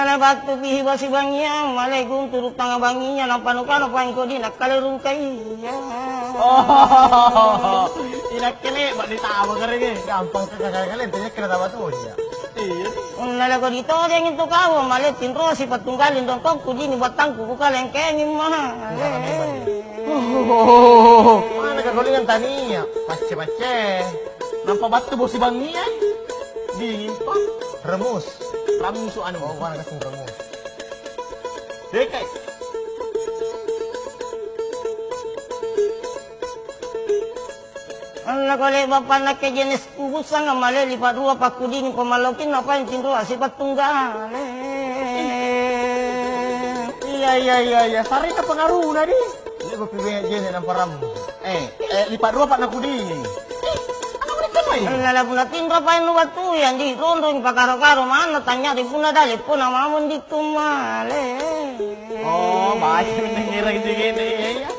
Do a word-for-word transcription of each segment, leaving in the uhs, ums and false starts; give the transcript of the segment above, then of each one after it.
Tala battu pihi basi bangngia, malai gunturu' tangnga bangngia, nampa nukana paeng kodi nakkale rungkaia. Oh, inakke le'ba' nitaba karenga. Gampang ka kale-kale, tanya kena taba tuh ya. Iya. Punna lako ditojeng intu kau, malai tinrosi pattunggaling dongkokku, jini battangku kukalengkengi male. Oh. Mana kagolingang tania? Pacce-pacce. Nampa battu bosi bangngia. Dingin pa. Remus. Rammusu anu. Oh, bukan kasing remus. Dekai. Anna kole bappa nakke jenis kubusang male lipa' rua pakkudini pamalokinna paeng tinroa sipattunggale. Iya, iya, iya, iya. Sarina pengaruhna di. Ini kopi banyak jenis nampa rammu. Eh, eh, lipa' rua pa' nakudini. Ih, anak murid kan mai? Lala punna tinro paeng nubattui, anji ronrong pakaro-karo manna tanynyari punna dale pona mamang di tumale. Oh, baca mendengerang di gini, iya, iya.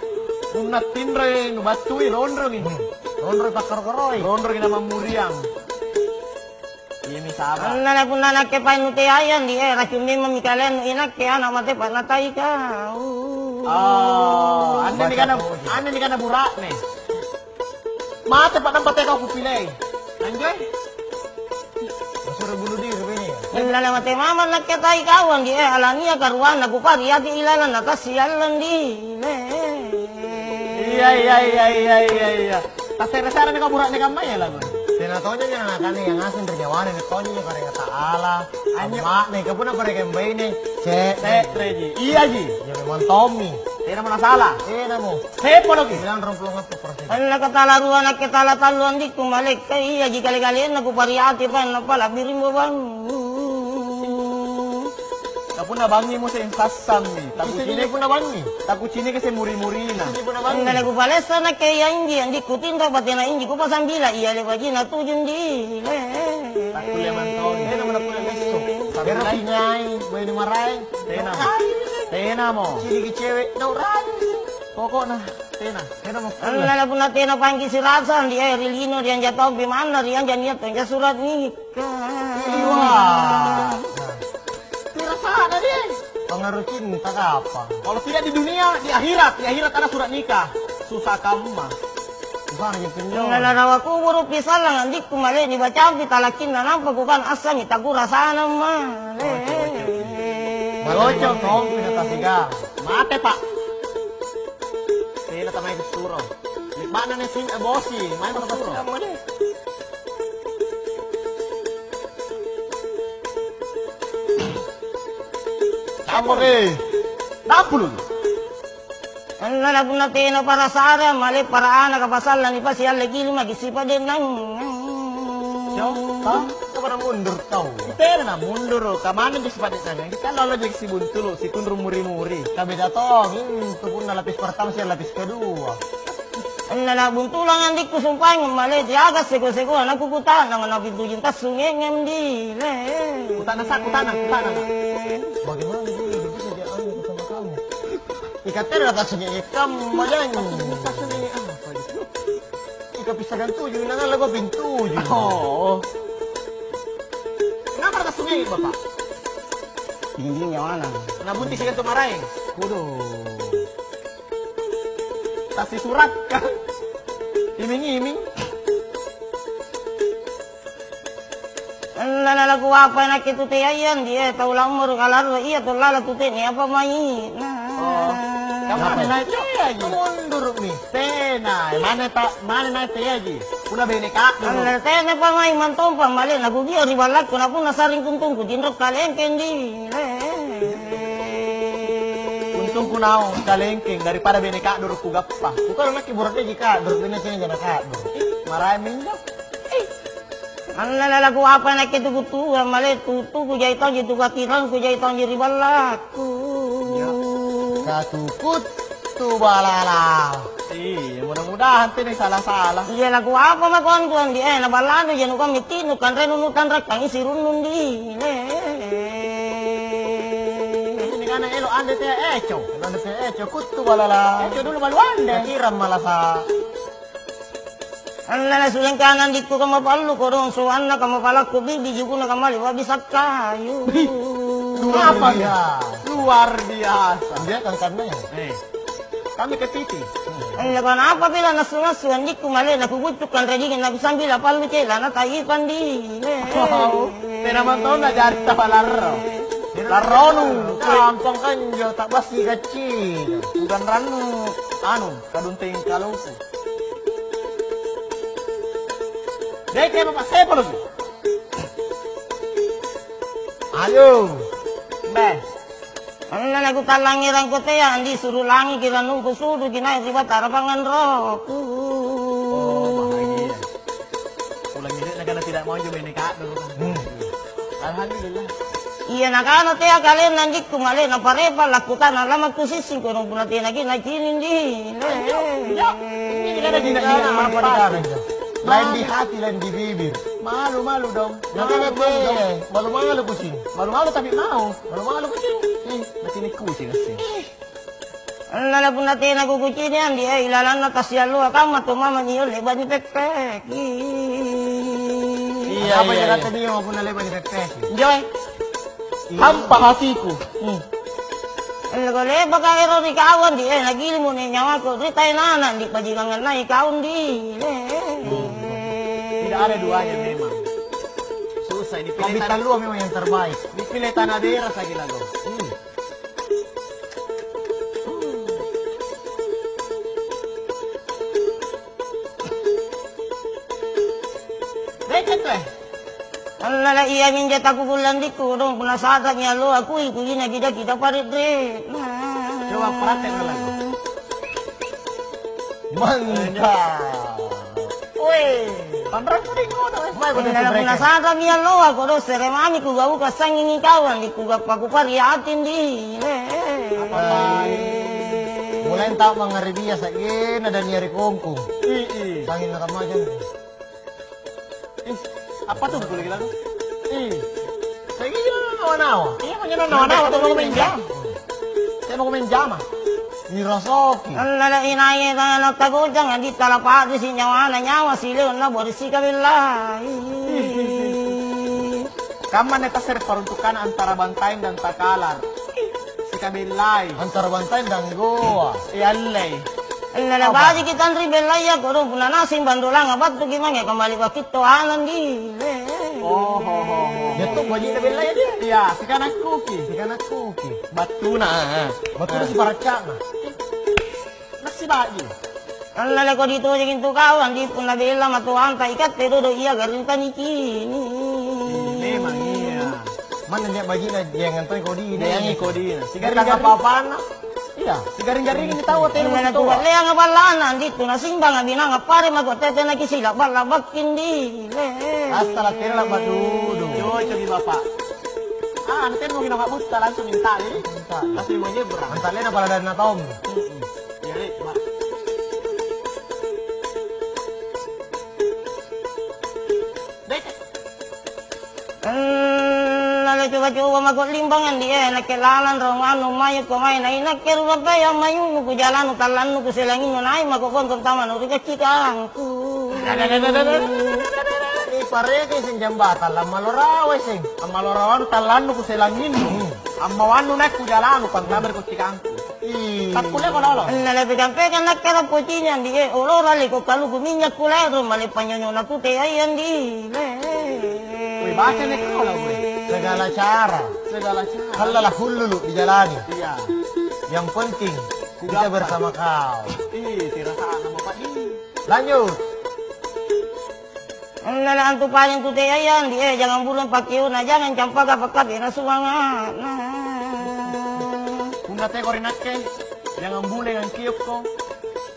Punna tinroi nubattui, ronrongi. Hmm. Ronroi pakkaro-karoi. Ronrongi namammuriang. Iami saba. Anna punna nakke paeng nuteai, andi, eh, racung memammi kalennu inakke ana' mate pa'natai kau. Oh, anne nikana, anne nikana bura'ne. Mate pa' nampa teka kupilei. Anjoi. Masuro bunuh diri bene ya. Anna mate mamang nakke tai kau, andi, eh, alania karuanna kupariati ilalang natassiallang di. Iya, iya, iya, iya, iya, iya. Tasere-sereni kau bura'ne kammaya lagu. Tena tonja nakana yang ngaseng ri nyawana, tonja kare ta'ala. Anjo. Amma'ne, ka punna parekeng baine, ce-, se'reji. Iyaji. Ya memang tommi. Tena mo nasala. Tena mo. Sepoloki. Bilang rong pulo ngattu persen. Anna katala rua nakke tala tallu andikku malekka, iyaji kale-kalenna kupariati paeng nappa la'biring bawang. Ka punna bangngi mo seng sassammi. Takucini' punna bangngi. Takuciniki semuri-murina. Punna nakupalessa nakke iya inji, anjikku tinro batena inji kupasambila iya lebaji natujung di le. Takkulle mantong. Tena mo nakkulle lesso. Ero kinyai, boya ni maraeng. Tena. Tena mo. Ciniki cewek, naurai. Pokokna, tena. Tena mo. Anna punna tena pangki sirasa, di, eh, ri lino, ri anja tompi manna, ri anja nia' tonja surat ni. Iwa. Pirasa'na dia. Pengaruh cinta kapang. Kalau tidak di dunia, di akhirat. Di akhirat ada surat nikah. Susah kamma. Bukan gitu, nyo. Nalarawa kuburu pisallang andikku male nibacampi talakkinna nampa kukana assangi takurasana male. Malocong tong pinatasigang. Mate, Pak. Tena tamai kuturo. Nikma'na nih sing, eh, bosi, main kuturo. Dampo ke. Dampulu. Anna punna tena parasara, male para ana kapasalla nipasialle kilu maki sipa dennang. Yo, ha? Kabarang mundur kau. Tena na mundur, kamana di sipa dennang. Kita lolo jadi si buntulu, si tunrung muri-muri. Kabeda tong, itu punna lapis pertama sialle lapis kedua. Anna buntulang andikku sumpaeng male tiaga seko-sekoa nakukuta'nang na pintu jinta sungengem di le. Kutana sa, kutana, kutana. Bagaimana dia bisa dia anu sama kamu? Ikatte na tasungenge kamma janji. Tasungenge apa gitu? Ika pissagang tuju, nangang lagu pintuju. Oh. Kenapa tasungenge, Bapak? Dingin-dingin nyawana. Nabunting siagang tu maraeng. Waduh. Tasisurat kan? Iming-iming. Anna laku apa nakke tu teaian dia tau lammoro kalarro iya tu lala tu tene apa mai. Nah. Oh. Kamu naik teaji. Mundurukmi. Tena, mana tak mana naik teaji. Pula bene kak dulu. Anna tene pa mai mantong pa male naku gio ri ballakku na punna saring kuntungku tinro kalengkeng di. Untungku naung kalengkeng daripada bene ka'doro kugappa. Bukan nakke bura'neji ka'doro, bene sini jana ka'doro. Maraeng minjo. Anna lalaku apa nakke tu kutua male tutuku jai tonji tu katirangku jai tonji ri ballakku. Satu kuttu balala. Iya, mudah-mudahan tena sala-sala. Iya, laku apa mako antu andi, eh, na ballanu janu kami tinu kanrenu nutanrakkangi sirunnung di. Ini kana elo ande teh eco. Elo ande teh eco, kuttu balala. Eco dulu balu ande. Kirang malasa. Anna nasudeng kanang dikku kamma pallu kodong soanna kamma palakku bibi jukuna kamma lewa bisa kayu. Luar Apa? biasa. Luar biasa. Dia kan karena ya. Eh. Kami ke T V. Eh, nakana apa pila nassu-nassu andikku male nakubuccu kanre dinging nakusambil apallu cela na tai pandi. Wow, tena mantonna jari tapalarro. Larronu. Gampang kanjo tak basi kacci. Bukan rannu anu kadunting kalungku. Deke Bapak Sepuluh. Ayo. Beh. Anna nakutallangngerang kotea, andi suru langiki rannungku suduki nai ri Batara panganroku. Oh, bahagia. Ulangngere nakana tidak mau juga ini kak dulu. Hmm. Alhamdulillah. Iya nakana tea kalenna andikku male naparepa lakkutana lamakku sissing kono punna tenaki nacining di. Iya, iya. Ini kan ada dina-dina Apa manfaat. Lain di hati, lain di bibir. Malu-malu dong. Nakana Malu-malu dong. Malu-malu kucing. Malu-malu tapi mau. Malu-malu kucing. Ih, masih kucing asli. Ih. Nala punna tena kukucini andi, eh, ilalanna tassialloa kamma tu mama nio le'ba nipeppeki. Iya, apa iya, jaga iya. Tadi mau punna le'ba nipeppeki? Joy. Hampa hatiku. Hmm. Leko le'baka ero ri kau andi, eh, nagilimu ni nyawako ri taenana andi pajinganganna ikau andi. Tidak ada duanya memang. Susah ini. Kopi tallua memang yang terbaik. Dipilih tanah daerah saya kira tuh. Hmm. Becek tuh. Allala iaminjo takukullandikku dong punna sa'ra'mi alloa kui kucina kita-kita pare'-re'. Coba praktek dulu. Mantap. Weh, panrang puding ngono, eh. Mai kau Punna, punna sa'ra'mi alloa kodong sere mami kugaukang sangnging ikau andi kugappa kupari ating di. Mulai tau mangngaribia sa'genna dan nia ri kongkong. Ii. Sangnging nakamma jantu. Ih, apa tuh boleh gila tuh? Ih. Saya gila nawa-nawa. Iya, makanya nawa-nawa tuh mau main jam. Saya mau main jama. Nirasoki. Allala inai tana tagojang andi talapa'risi nyawana nyawa sileonna borisi kabellai. Kamma ne tasere paruntukanna antara bantaeng dan takalar. Sikabellai. Antara bantaeng dan goa. Iallei. Allala bajiki tanri bellaya kodong punna naseng bandolanga battuki mange kambali bakitto anang di. Oh, ho, ho, ho. Dia tuh baji'na bellaya dia. Iya, sikanakkuki. Sikanakkuki. Battuna. Battuna siparacca'na. Nassi baji. Allala kodi tojeng intu kau andi punna bella matoanta ikatte dodo ia garring tanicini. Memang iya. Manna nia baji'na jeangang toi kodi. Jeangi kodina. Sigaring apa-apanna. Iya, sigaring-garing ini tahu tena Punna mesti tahu. Kuballeanga balla'na anditu nasimbanga binanga pare mako tete nakisila balla bakking di le. Asala tena la matudu. Cocoki bapak. Ah, anu tena mungkin nama butta langsung minta ni. Minta. Langsung mau nyebrang. Antalena pala dan natom. Mm-mm. Iya, Lek, Mak. Dek. Lalo coba-coba mako limbang andi, eh, nakke lalang rong anu mayuko mae na inakke rupapaya mayu'nu kujalanu tallannu kuselanginnu nai mako kontong tamanu ri kaccikangku. Ipareke seng jambatan lammalo rawa seng. Ammalo rawanu tallannu kuselanginnu. Ammawannu naik kujalanu pantama ri kaccikangku. Ih. Takkulleko lolo. Nalepegang-pegang nakke rappo cini andi, eh, olora leko kaluku minyak kulaero male panyonyona tute ai andi. Wih, baca nih kau lah, weh. Segala cara. Segala cara. Hallalah hullulu dijalani. Iya. Yang penting kita bersama kau. Ih, tirasa nama Pak ini. Lanjut. Nala antu paling kuteaian di, eh, jangang buleng pakkeona, jangang campaka pakkabe na sumanga'na. Punna teko ri nakke, jangang buleng angkiokko,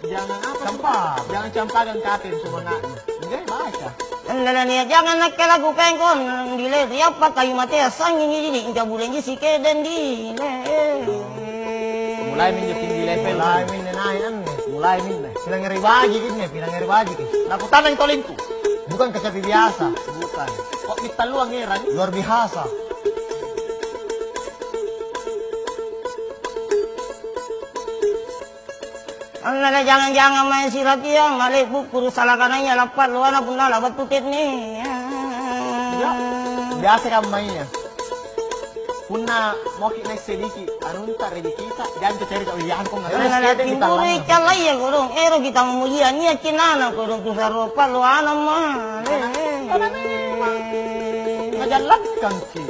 jangang apa? Campa. Jangang campaka angkape sumanga'na. Enggak baca. Nala nia jangang nakke laku pengkon, dile ri appa kayu matea sanging ini, inca buleng ji sikedeng di, le. Mulai minjo tinggi level. Mulai minne naik anne. Mulai minne. Pinangngeri bajiki inne, pinangngeri bajiki. Nakutannang tolingku. Bukan kecapi biasa. Bukan. Kok mitalluang ngerang? Luar biasa. Angngana jangang-jangang mae siratiang, male bukkuru salakanaya lappa loana punna labattu tenne. Ya, biasa kammaya. Punna mauki' naisse diki' anunta, rejekita, janji carita uyangkong. Terus Nana kiate timbului kitallang. Callaya kodong, ero' kita memulia nia' cinana kodong kusarro palloana ma. Karena memang najallakkangki'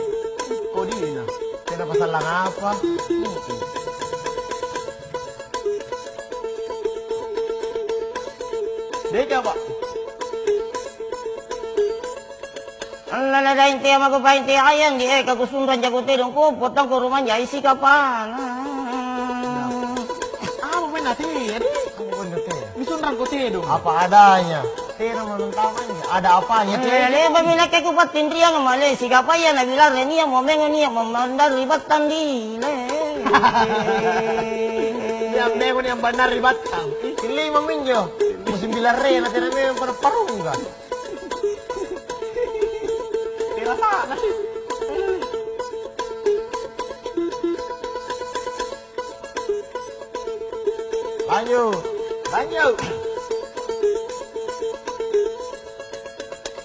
kodina. Tena pasallang apa? Deka, Pak. Allala daeng tea mako paeng tea ayang di eka kusunrang jako tedong ko potong ko rumah jai sikapana. Apa main nanti ya, Dek? Apa main nanti ya? Disunrang ko tedong. Apa adanya. Tena menuntamanya. Ada apanya, Dek? Eh, lepa minakku pattinriang male sikapaya nabilang renia momengo nia memandar ribattang di le. Yang bego nia bandar ribattang. Ih, lima minjo. Musim bilarre na tena memang pada parungga. Tena sana sih. Lanjut. Lanjut.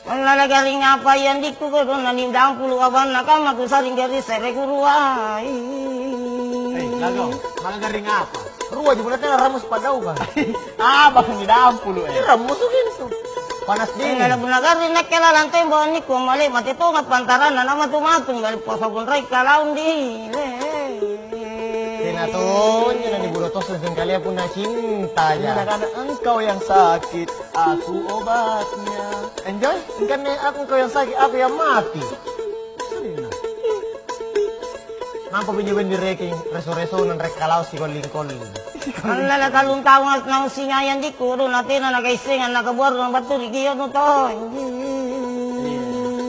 Mallala garring apa yang dikku kodong nani dampulu abanna kamma kusa'ring garring se're kuruai. Eh, Lagong, maka garring apa? Rua ji bulan tena ramus padau kan. Abang ni dampulu, eh. Ini ramus gitu. Panas dingin. Mallala punna garring nakke lalang tembok nikku male mate tonga pantaranna namatu-matu ngali poso kunrai kalaung di. Tena tonji na nibulo tosse singkalia punna cinta ja. Nakana engkau yang sakit, aku obatnya. Enjoy, engkanne aku engkau yang sakit, aku yang mati. Nampa pinjo bendi reking reso-reso nang rekkalau sikolling-kolling. Allala kalung taung naung singayang dikku, natena nakaissengang nakabuarrang battu ri kio nu tonji. Iya.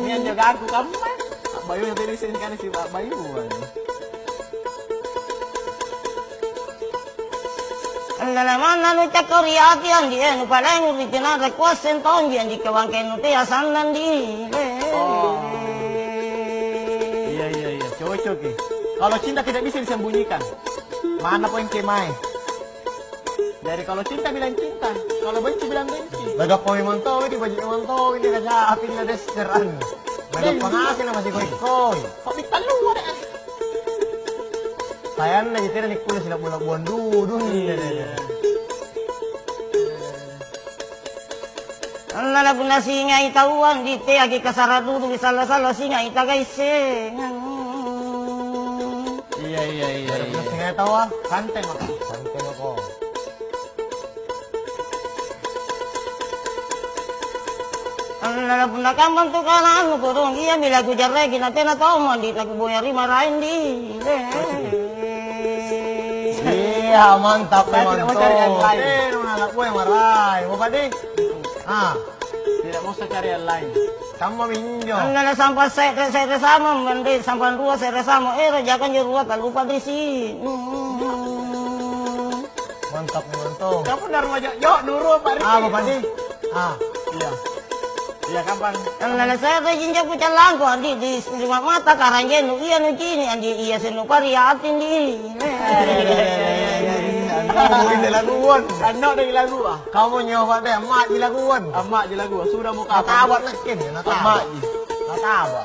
Ini yang jaga aku kamma. Bayu yang tadi sini kan si Bayu. Allala manna nucakko ri ati andi, eh, nupalenguru ri tinara kuasseng tonji andi kewangke nutea sannang di. Oh. Iya, iya, iya, cocok ki. Kalau cinta tidak bisa disembunyikan, mana poeng kemae? Jadi kalau cinta bilang cinta, kalau benci bilang benci. Lagappa memang tau, ini baji memang tau, ini kaca api na desser anu. Lagappa ngasih na masih koi-koi. Kok bittallua deh. Sayanna ji tena nikkulle sila'bu-la'buang dudu. Iya. Allala punna singai taua, di teaki kasara dudu, salla-salla singai tagaissengang. Iya, iya, iya, iya. Punna singai taua, santai mako. Santai mako. Allala punna kamma antu kana anu kodong, iami lakujarreki natena tommo andi lakuboya ri maraeng di. Iya, mantap memang to. Tena nalakuboya maraeng, Bapak di. Ah. Tidak mau cari yang lain. Kamma minjo. Allala sampa se're, se're sama, mende sampa rua, se're sama, ero jakang jo rua, tallupa risi. Mantap memang to. Kamu na rua jo, jo, nuru apa ri? Ah, Bapak di. Ah. Iya. Iya, kapan? Allala se're jinjo kucallangko, andi di lima mata karanjenu, iya nucini, andi iya senupari ating di. Anno deh laguan. Anno deh lagu ah. Kamu nyoba deh, amma ji laguan. Amma ji lagu, sudah mau kapan? Nataba nakke, nataba. Amma ji. Nataba.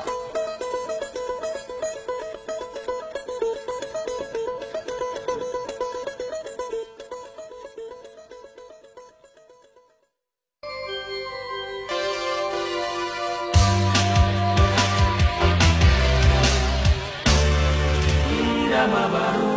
Irama baru